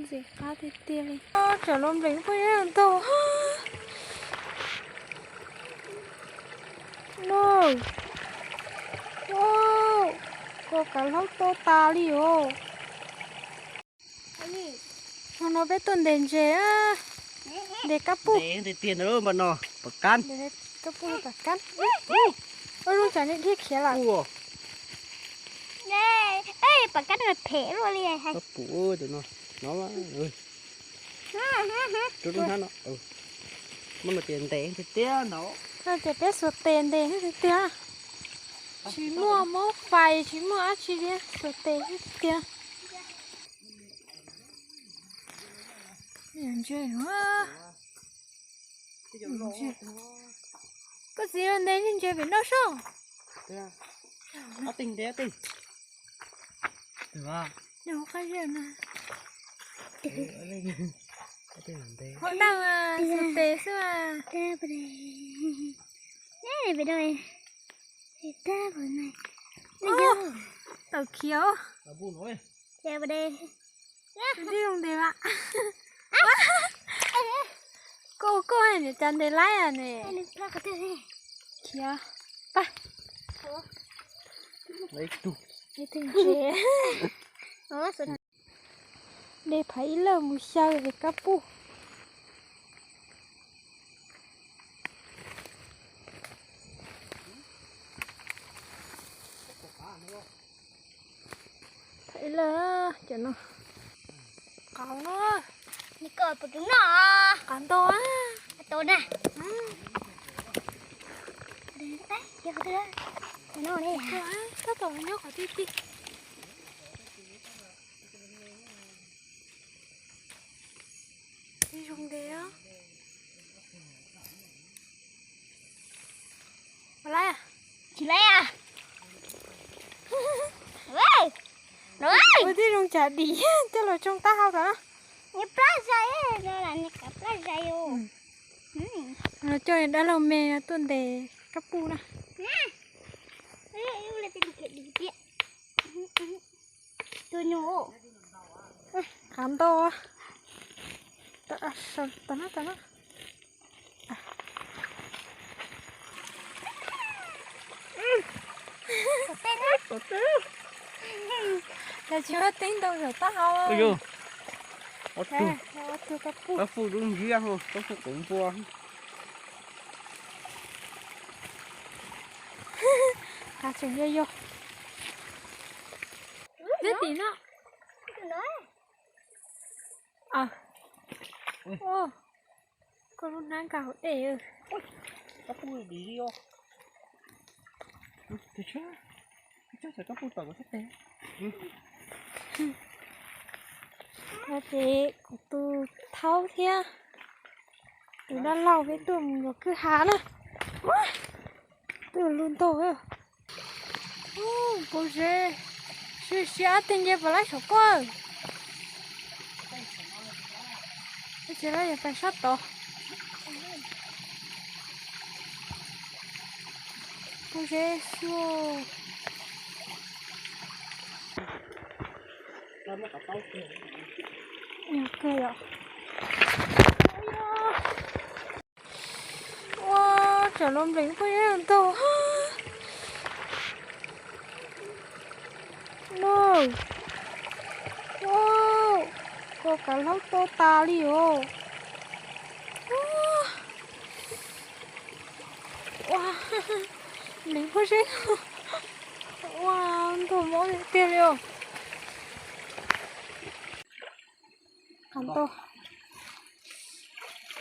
Ntxim qab tiag tiag li. Tsam no nplees phooj ywg ntau. No, kua kav hlaub to tas li os. Zaum no peb tuaj ntes ntses, ntes kab puj. Ntes tiag tiag ntawd mas no pom kab. Kab puj pom kab. Ua zoo tsam nej dhia khiav lawm. Pom kab phem luaj li. Kab puj no, no. Rub rub hnab no. Muab no ces ntes tiag tiag ntawd. No ces peb xuas tes ntes tiag tiag. Tsis muaj mob fais tsis muaj dab tsi li, xuas tes tiag tiag. Koj txiv ntes ntses pem no soj. Hov daj mas xuas tes xwb mas. Tawm khiav. Tib zoo ntes mas. Koj koj niam cas ntes laib ne. Khiav. De phav ib lawj mus xyaw es kab puj. Phav ib lawj cov no. Qab no. Qab ntau. Tab tom nyob qhov tij tij. Tib zoo ntev. Tsis laib. Ua tib zoo tsav dim coj los tsoo taub hau tom no. Los coj dab laug me tuaj ntes kab puj na. Qab ntau. Cas tsis muaj teeb ntau saum taub hau. Kab puj lub ntsiab, kab puj quav npua. Tseem yog yog. Nyob tim no. Koj lub hnab nkag hauv dej. No ces kuv tus thaub thiab tus dab laug peb tuaj mus yuav kwj ha na. Twb lug ntau. Pob zeb, siab siab ob teg nce puas laib saum koj. Ces lawv yuav pais sab tod. Pob zeb xwb. Yog kawg yom. Ua, tsam no nplees phooj ywg ntau. No, kua kav hlaub to tas li os. Ua, nplees phooj ywg. Ua, ntau mob tiag tiag li os. Qab ntau.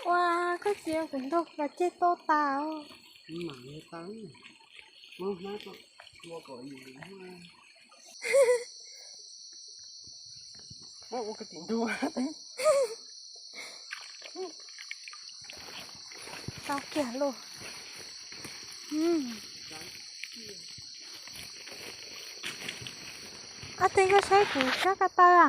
Ua, koj txiv, kuv ntau los ceg to tas os. Tau kiag lauj. Ab, tej koj saib kuv sab ko taw a.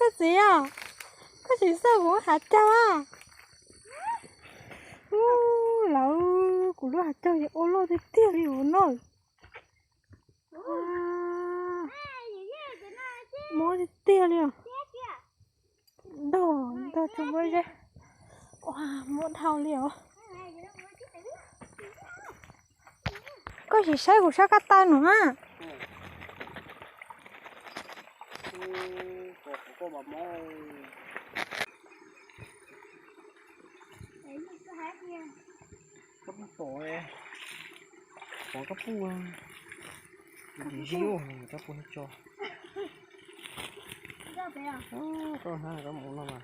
Txiv os, koj tsis xauj kuv lub hav caug a? Ub, lawv, kuv lub hav caug ces ua loj tiag tiag li ua no. Mob tiag tiag li os. Ntog ntog tsis muaj zeb. Ua, mob dhau li os. Koj sim saib kuv sab ko taw no na. Koj puj tom, tom koj puj, zib koj puj tso. Koj hnav koj mus no mas.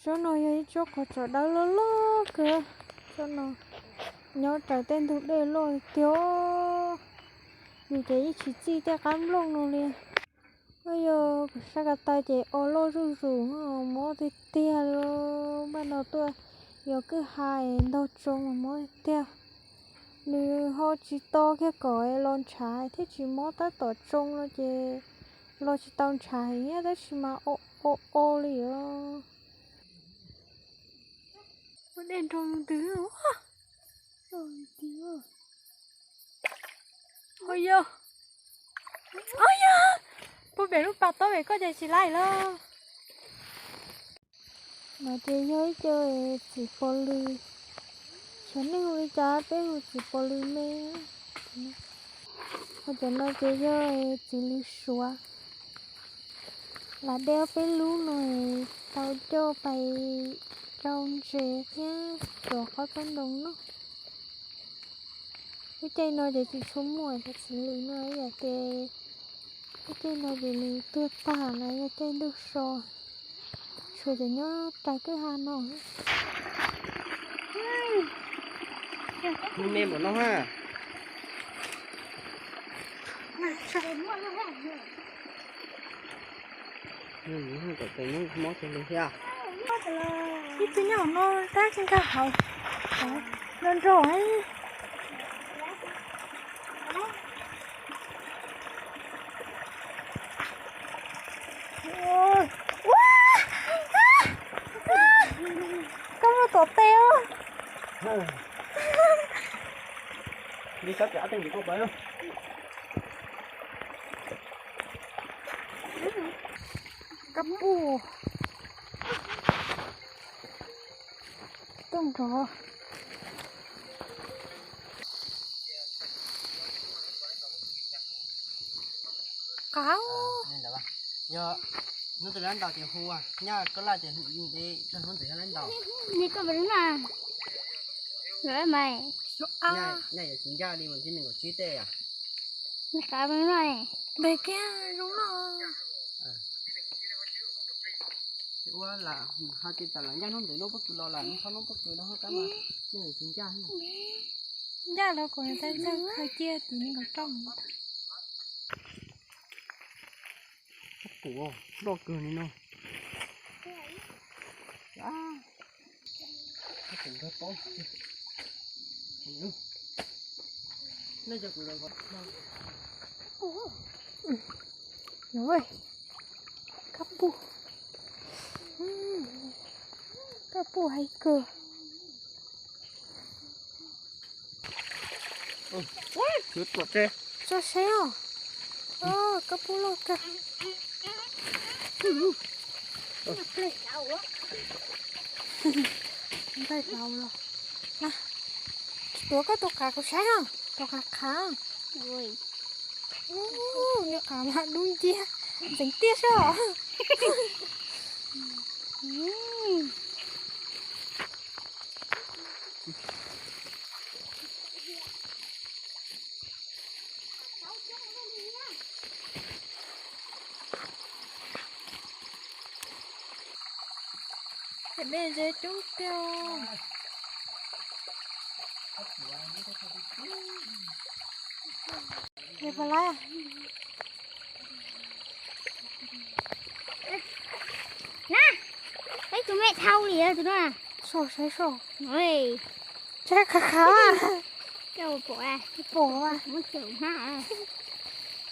Tsob no yog ib tsob qhov txos dawb loj loj kawg. Tsob no nyob raws tej ntug dej loj tiag. Yus ces yeej tsis txij tej qab nplooj no li. Yog kuv sab ko taw ces o loj zuj zus, mob tiag tiag li. Npaj no tuaj yog kwj ha ntog tsoo mas mob tiag tiag. Nws ho tsis to kiag kom los ntshav thiab, tsis mob tab tom tsoo no ces los tsis tau ntshav heev, tab sis mas o o o li os. Ua dej nrog mus twg? Ho yog, ho yog, puag pem lub pas tob pem koj ces tsis laij lawm. No ces yog ib co txiv pos lws, xyov nej hu li cas peb hu txiv pos lws me. Ho cov no ces yog txiv lws suav. Lam de ob peb lub no tau coj pais rau ntses thiab tsuav qhob txob ntoo noj. Lub caij no ces tsis tshua muaj cov txiv lws no, yog tias lub caij no ces nws tuag tag na, yog caij ntuj so. Tshuav cov nyob raws kwj ha no. Mus me npaum no ha. Kom tes nyob mob kawg li thiab. Ib tug nyob hauv no tab tsis nkag hauv. Nrog nrog. Koj muaj tuam tes os. Li sab pem ob teeg koj pais. Kab puj. Tuaj nrov. Qav. Yog hnub twg lawv ntaus ces hu, nyaj koj laj ces hnub ntxiv yog lawv ntaus. Ni koj pes lub no. Lawv mas. Nyaj yuav tsis ncaj li mas tib neeg kom tsib tej yom. Ni qav pes lub no. Npeg kiag zoo no. Ua lam hais tias tam lam ncaj hnub ntawd lub pob kws los lam nws txhob lub pob kws no kab mas nej tsis ncaj. Ncaj los kom nws tau ncaj khaws cia tim nws kom rooj. Kab puj loj kawg li no. Kab puj. Kab puj hais kawg. Tso seb os. Kab puj loj kawg. Nqaij hlauv los. Tuav koj tus qav kuv saib os, tus qav qhav. Nws qav mas dub nciab, ntxeev tiaj sab os. Ces me ntse coob tiag. Ces pab lab. Na, peb tus me dhau li tus no. Soj saib soj. Saib qhav qhav. Pom pom.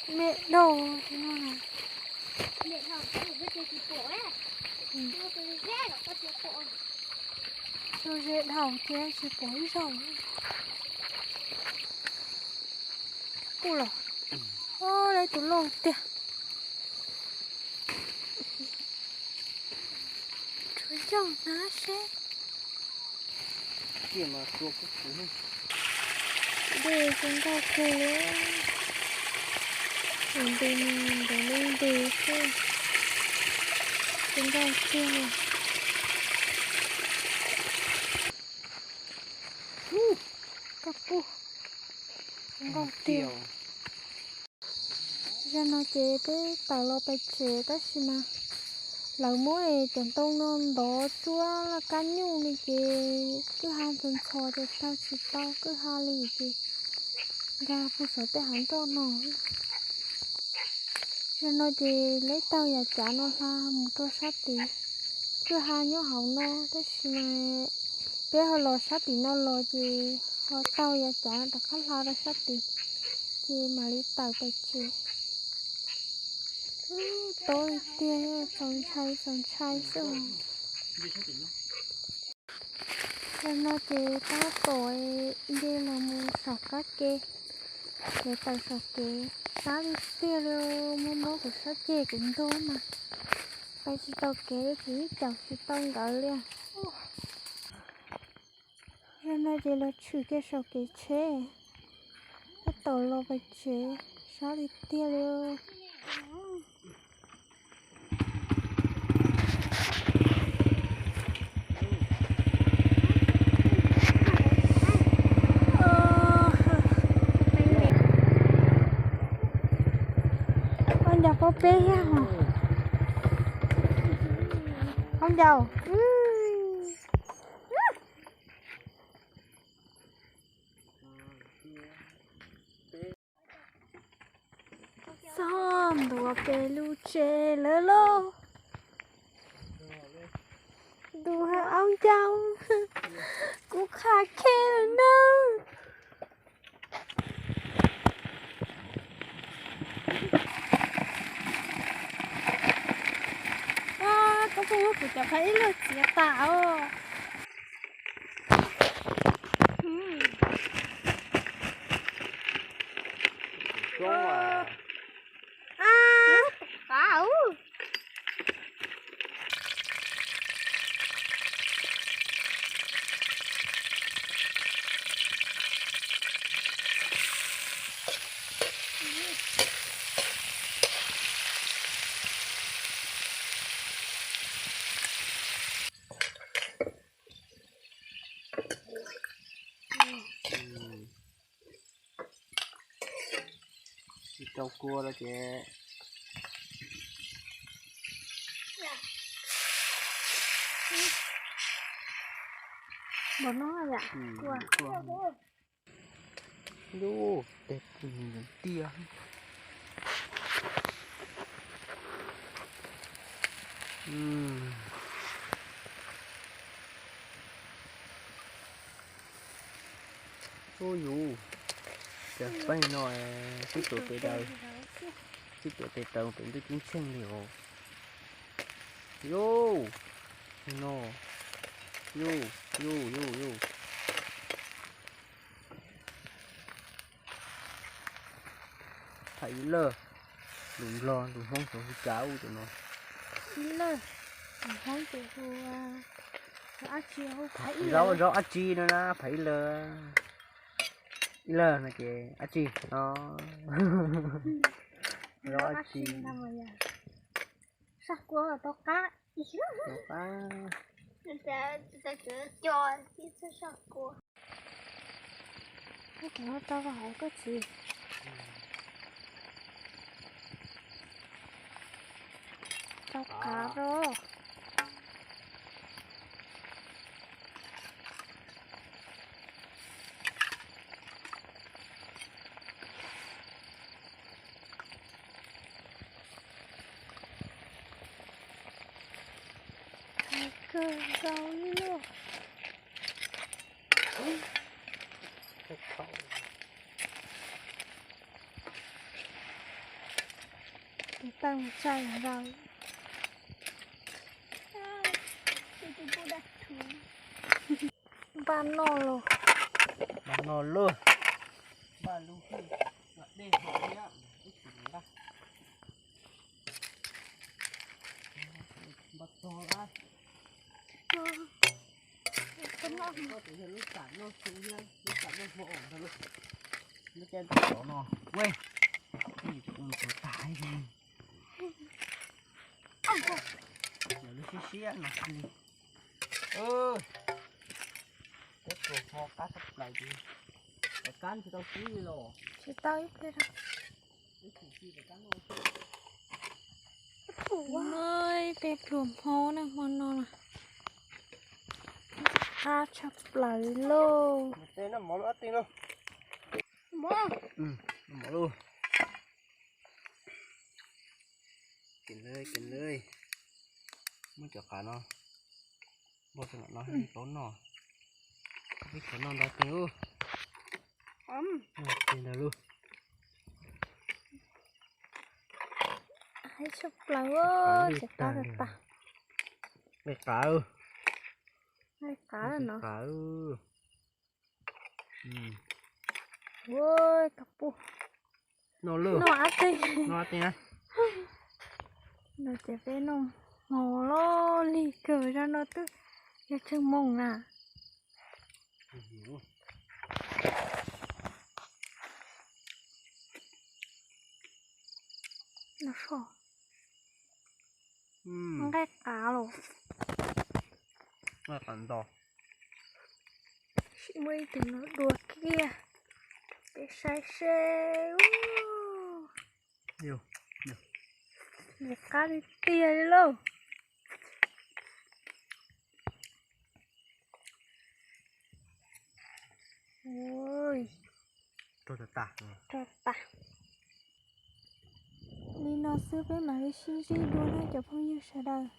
Me dhau no. Tso ze dhau thiab tsis pom ib zaug. Kuj los, o, lawv tus loj tiag. Tsuas yog hnab seb. Dej zoo nkauj kawg li. Tus ntu no ntawm lub ntu xwb. Zoo nkauj tiag li. Koj pug, zoo nkauj tiag. Zaum no ces peb tawm los pem tsev tab sis mas lawv muab cov ntoo no ntov tsuab laj kab nyuj li ces kwj ha ntxhov ntxhov ces taug tsis tau kwj ha li ces nkag puag saum tej hav ntoj no. Zaum no ces lawv taug yav cav no hla mus rau sab tid, kwj ha nyob hauv no tab sis mas peb ho los sab tim no los ces ho taug yav cav no rov qab hla rau sab tid ces mam li tawm pem tsev. Tob tiag, txaus ntshai txaus ntshai xwb. Zaum no ces tab tom nce los mus saum qab ke, ces tawm saum kev sab tiag tiag li, muab muab kuv sab ceg kuv ntog mas pais tsis tau kev li, kuv yeej caum tsis tau nkawd li. Zaum no ces los tshwm kiag saum kev tsheb, tab tom los pem tsev, sab tiag tiag li. Koj ncaus pob peb yag os. Koj ncaus. Txog ntua pem lub tsev lawm lauj. Ntu ha aub ncaus, kuv qha khe lawm na. Koj puas muab kuv cov phaj ib lwg txiav tas os? Tsis rau kua lawm ces. Npaum no yom? Kua. Yus, tej pug tiag. Ub yus, cov peb no twb tuav tes daws, twb tuav tes taw pem ntuj ceeb tsheej li os. Yus, no, yus, yus, yus, yus. Phaj ib lawg, lus Nplog lus Hmoob txawv hu cas ub tus no. Ib lawg, lus Hmoob tus hu, zaub dab tsi no na, phaj ib lawg. Ib lawg no ces dab tsi no. Zaub dab tsi. Saj kua tau qab. Tau qab. Tau qab hauv koj txiv. Tau qab rau. Kawg nkaus li lauj. Khaub khaum. taw mus txais zaws. Npaj noj los. Npaj noj lauj. Npaj lub hwj, npaj dej hauv thiab, ib chim npaj. Npaj tog lawm. Koj tseem yog lub tsam noj su thiab lub tsam noj hmo ntag lauj. Lub caij ntuj tod no, ue, ua tus tag. Yog lub siab siab no li. Peb pluas hmo qab tshaj plaws li. Pem qab tsis tau kib li los? Tsis tau ib pliag. Peb pluas hmo na, hmo no na. Qab tshaj plaws lauj. Kev lawm, kev lawm. Muab cov qav no npog rau ntawm no, peb cov noj ntau tiag. Noj tiag ntag lauj. Qab tshaj plaws, ces qab tag tag. Nqaij qav, nqaij qav no. Ua, tau pub. Noj lauj. Noj ab teg. Noj ab teg na. No ces peb noj hmo loj lig kawg, zaj no twb yog tsheej moos na. Noj so. Nqaij qav los. Nqaij qav nto. Sim muaj ib tug no dua kiag, peb saib seb. Nws qab tiag tiag li lauj. Rau tas tas. Li no xwb peb mam li sib ntsib dua na cov phooj ywg sawv daws.